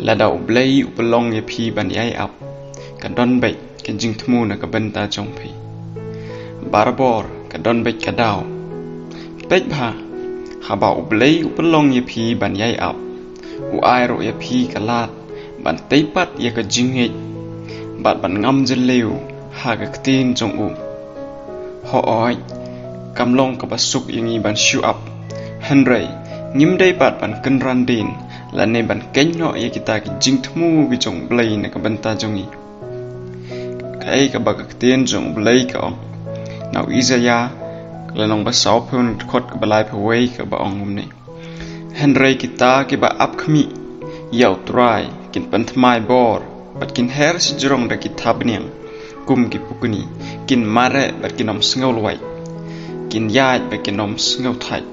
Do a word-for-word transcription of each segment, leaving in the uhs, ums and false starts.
Lada U Blei u pynlong ïa phi ban ïai ap, ka don beit ka jingthmu na ka bynta jong phi. Barabor ka don beit ka daw. Peit bha, haba U Blei u pynlong ïa phi ban ïai ap, u ai ruh ïa phi ka lad ban tei pat ïa ka jingngeit bad ban ngam jylliew ha ka ktien jong u. Hooid, kam long kaba suk ïa ngi ban shu ap. Hynrei ngim dei pat ban kynran dien lane ban kynnoh ïa kita ki jingthmu ki jong U Blei na ka bynta jong ngi. Kaei kaba ka ktien jong U Blei ka ong? Na u Isaïah, ka lynnong ba sawphew, dkhot kaba laiphew wei, kaba ong kumne: Hynrei kita kiba ap khmih ïa U Trai kin pynthymmai bor, bad kin her shajrong da ki thabñiang kum ki pukni, kin mareh bad kin ym sngew lwait, kin ïaid bad kin ym sngew thait.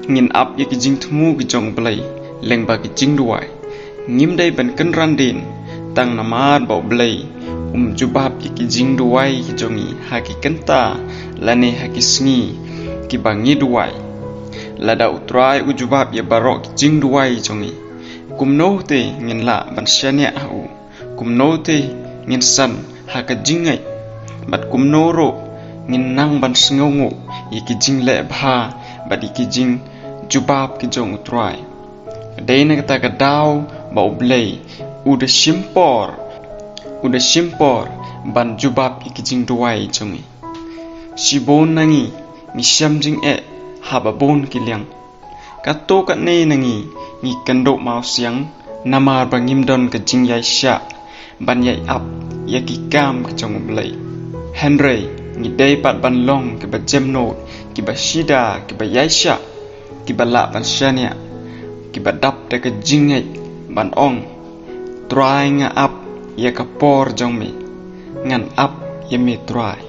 Ngin ap ïa ki jingthmu ki jong U Blei lyngba ki jingduwai. Ngim dei ban kynran dien tang namar ba U Blei um jubab ïa ki jingduwai ki jong ngi ha ki kynta lane ha ki sngi kiba ngi duwai. Lada U Trai u jubab ïa baroh ki jingduwai jong ngi, kumno te ngin lah ban shaniah ha u? Kumno te ngin san ha ka jingngeit? Bad kumno ruh ngin nang ban sngewnguh ïa ki jingleh bha bad ïa ki jingjubab ki jong U Trai? Ka dei na kata ka daw ba U Blei u da shim por, u da shim por ban jubab ïa ki jingduwai jong ngi. Shibun na ngi ngi shem jingeh ha babun ki liang. Katto katne na ngi ngi kynduh mawsiang namar ba ngim don ka jingïaishah ban ïai ap ïa ki kam ki jong U Blei. Hynrei ngi dei pat ban long kiba jemnud, kiba shida, kiba ïaishah, kiba lah ban shaniah, kiba dap da ka jingngeit ban ong: Trai, nga ap ïa ka por jong me. Ngan ap ïa me Trai.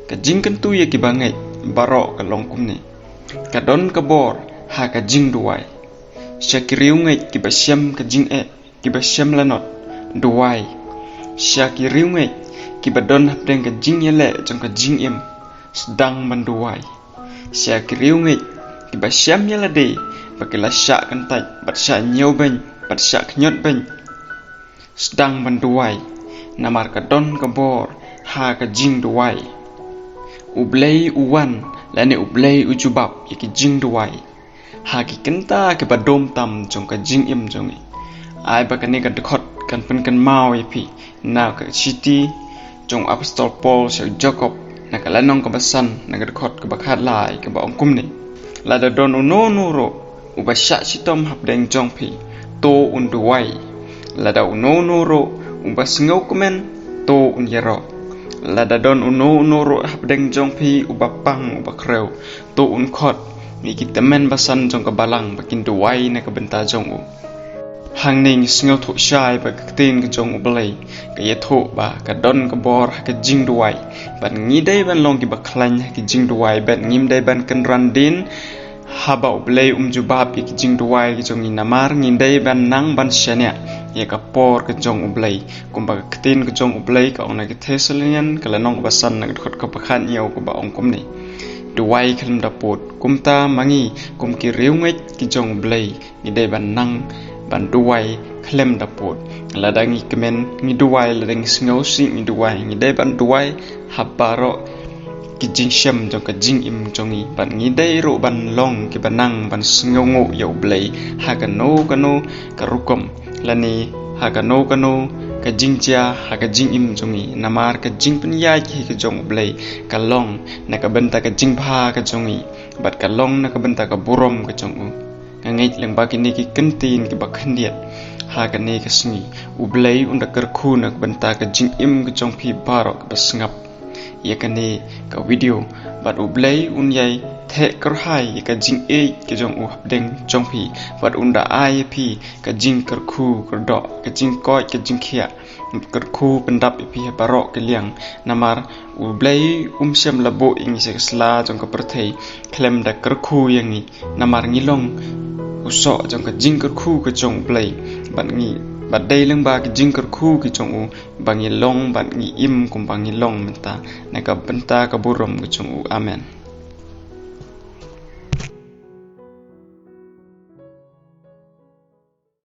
Ka jingkyntu ïa kiba ngeit baroh ka long kumne. Ka don ka bor ha ka jingduwai. Sha ki riewngeit kiba shem ka jingeh, kiba shem lanot, duwai. Sha ki riewngeit kiba don hapdeng ka jingïaleh jong ka jingim, sdang ban duwai. Sha ki riewngeit kiba shem ïa lade ba ki la shah kyntait bad shah ñiewbeiñ bad shah khñiotbeiñ, sdang ban duwai, namar ka don ka bor ha ka jingduwai. U Blei u wan lane U Blei u jubab ïa ki jingduwai ha ki kynta kiba dum tam jong ka jingim jong ngi. Ai ba kane ka dkhot kan pynkynmaw ïa phi na ka shithi jong u Apostol Paul sha u Jakob, na ka lynnong kaba san, na ka dkhot kaba khatlai, kaba ong kumne: Lada don uno uno ruh uba shah shitom hapdeng jong phi, to un duwai. Lada uno uno ruh uba sngewkmen, to un ïaroh. Lada don uno uno ruh hapdeng jong phi uba pang, uba khrew, to un khot ïa ki tymmen basan jong ka balang ba kin duwai na ka bynta jong u. Hangne ngi sngewthuh shai ba ka ktien ka jong U Blei ka ïathuh ba ka don ka bor ha ka jingduwai. Bad ngi dei ban long kiba khlaiñ ha ka jingduwai, bad ngim dei ban kynran dien haba U Blei um jubab ïa ki jingduwai ki jong ngi, namar ngi dei ban nang ban shaniah ïa ka por ka jong U Blei. Kumba ka ktien ka jong U Blei ka ong na ki Thessalonian, ka lynnong kaba san, na ka dkhot kaba khathynñiew, kaba ong kumne: Duwai khlem da pud. Kumta ma ngi kum ki riewngeit ki jong U Blei, ngi dei ban nang ban duwai khlem da pud. Lada ngi kmen ngi duwai, lada ngi sngewsih ngi duwai, ngi dei ban duwai ha baroh ki jingshem jong ka jingim jong ngi. Bad ngi dei ruh ban long kiba nang ban sngewnguh ïa U Blei ha kano kano ka rukom lane ha kano kano ka jingjia ha ka jingim jong ngi, namar ka jingpynïaid hi ka jong U Blei ka long na ka bynta ka jingbha ka jong ngi, bad ka long na ka bynta ka burom ka jong u. Nga ngeit lyngba kine ki kyntien kiba khyndiat ha kane ka sngi, U Blei un da kyrkhu na ka bynta ka jingim ka jong phi baroh kiba sngap ïa kane ka video. Bad U Blei un ïai theh kyrhai ïa ka jingïeit ka jong u hapdeng jong phi, bad un da ai ïa phi ka jingkyrkhu kyrdoh, ka jingkoit ka jingkhiah, kyrkhu pyndap ïa phi ha baroh ki liang. Namar U Blei um shym la buh ïa ngi sha ka sla jong ka pyrthei khlem da kyrkhu ïa ngi. Namar ngi long u soh jong ka jingkyrkhu ka jong U Blei, bad ngi, bad dei lyngba ka jingkyrkhu ka jong u ba ngi long bad ngi im kumba ngi long mynta, na ka bynta ka burom ka jong u. Amen.